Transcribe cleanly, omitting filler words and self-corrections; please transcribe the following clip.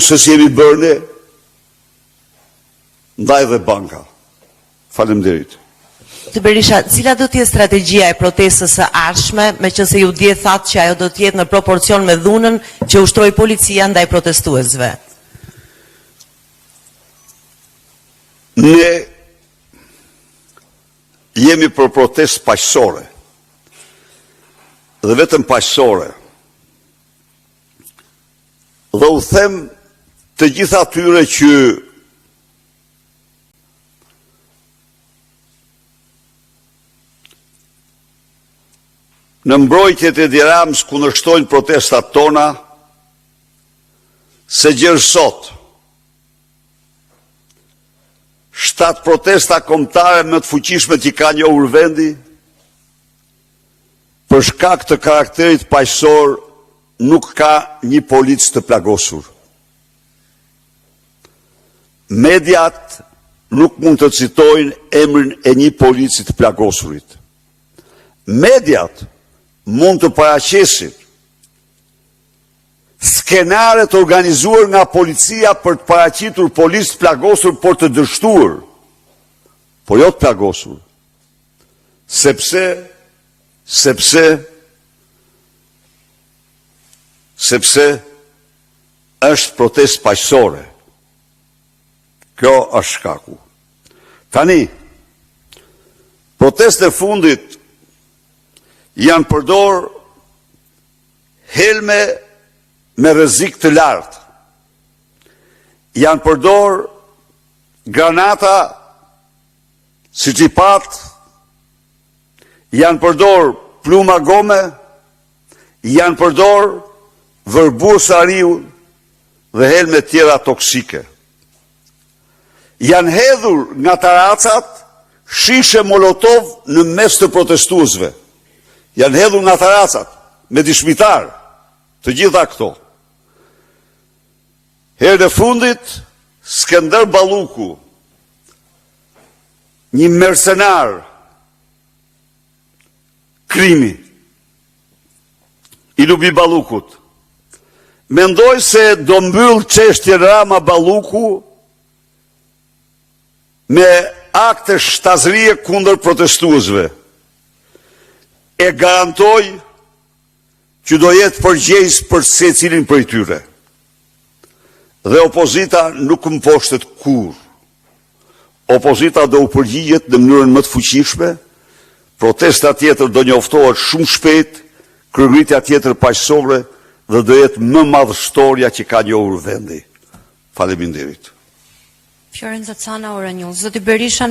Se si jemi bërë ne? Ndaj dhe banka. Faleminderit. Zoti Berisha, cila do të jetë strategjia e protestës së ardhshme, meqenëse ju dje thatë që ajo do të jetë në proporcion me dhunën që ushtroi policia ndaj protestuesve? Ne jemi për protestë paqësore dhe vetëm paqësore. Dhe u them të gjithë atyre që në mbrojtje të Edi Ramës kundërshtojnë protestat tona, se gjer sot, 7 protesta kombëtare më të fuqishme që ka njohur vendi, për shkak të karakterit paqësor nuk ka një polic të plagosur. Mediat nuk mund të citojnë emrin e një polici të plagosurit. Mediat mund të paraqesin skenare të organizuar nga policia për të paraqitur policë të plagosur, por të dështuar, por jo të plagosur, sepse, sepse, sepse është protestë paqësore. Kjo është shkaku. Tani, protestën e fundit janë përdor helme me rrezik të lartë. Janë përdor granata siç i patë, janë përdor plumba gome, janë përdor vërbues ariu dhe helme tjera toksike. Janë hedhur nga taracat shishe molotov në mes të protestuesve. Janë hedhur nga taracat me dëshmitar të gjitha këto. Herën e fundit, Skender Balluku, një mercenar krimi i Lubi Ballukut, mendoi se do mbyll çështjen Rama Balluku me akte shtazërie kundër protestuesve. E garantoj që do jetë përgjegjës për secilin prej tyre. Dhe opozita nuk mposhtet kurrë. Opozita do u përgjigjet në mënyrën më të fuqishme, protesta tjetër do njoftohet shumë shpejt, kryengritja tjetër paqësore dhe do jetë më madhështorja që ka njohur vendi. Faleminderit. Fiorenza Cana, Ora News. Zoti Berisha në.